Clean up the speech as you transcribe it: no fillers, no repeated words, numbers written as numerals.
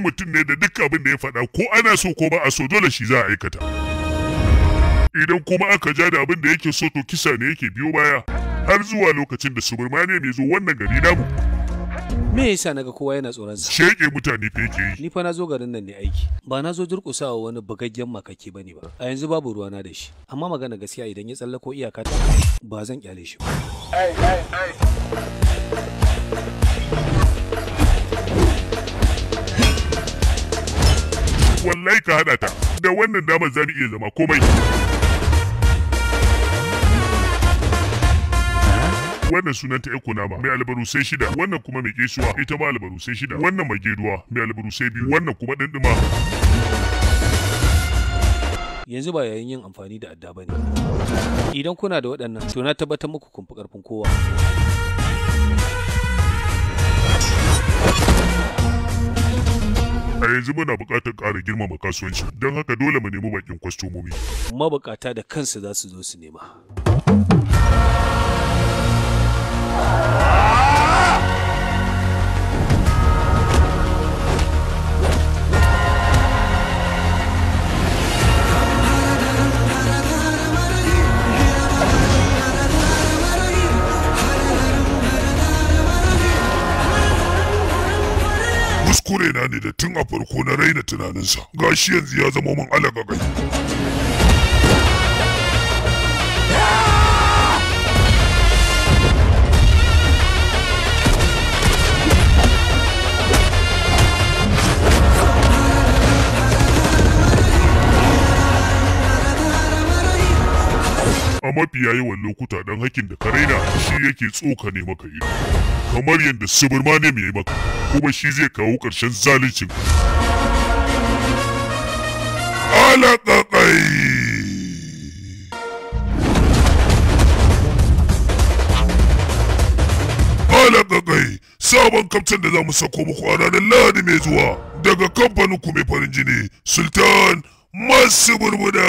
mutum ne da duk abin da ya faɗa ko ana so ko ba a so dole shi za a aikata. Idan kuma aka ja da abin da yake so to kisa ne yake biyo baya har zuwa lokacin da Subramaniam ya zo wannan gari namu. Me yasa naga kowa yana tsoron sa? Sheke mutane fa yake yi. Ni fa na zo garin nan ne aiki. Ba na zo durƙusawa wani bugaggen makaki bane ba. A yanzu babu ruwana da shi. Amma magana gaskiya idan ya tsallako iyaka ba zan kyale shi ba. Wallahi ka hada ta. Da wannan damar za mu iya zama komai. Wannan sunanta Ekunama mai albarusai 6, wannan kuma mai kesuwa ita ma albarusai 6, wannan mai geduwa mai albarusai 2, wannan kuma dindima. Yanzu ba yayin yin amfani da adda bane. Idan kuna da waɗannan to na tabbatar muku kun fi ƙarfin kowa. A yanzu muna buƙatar ƙara girmama kasuwanci, don haka dole mu nemi bakin kwastomomi. Mabukata da kansu za su zo su nema. Kuskure na ne da tun a farko na raina tunaninsa, gashi yanzu ya zama min alagagai. A mafiya yawan lokuta dan hakin da ka raina shi yake tsokane maka ido, kamar yadda Subramaniam ya yi maka, kuma shi zai kawo ƙarshen zaluncin. Alaƙaƙai! Alaƙaƙai! Sabon kaftan da za mu sako muku a ranar Lahadi mai zuwa daga kamfanin ku mai farin jini Sultan Masu Burbuda!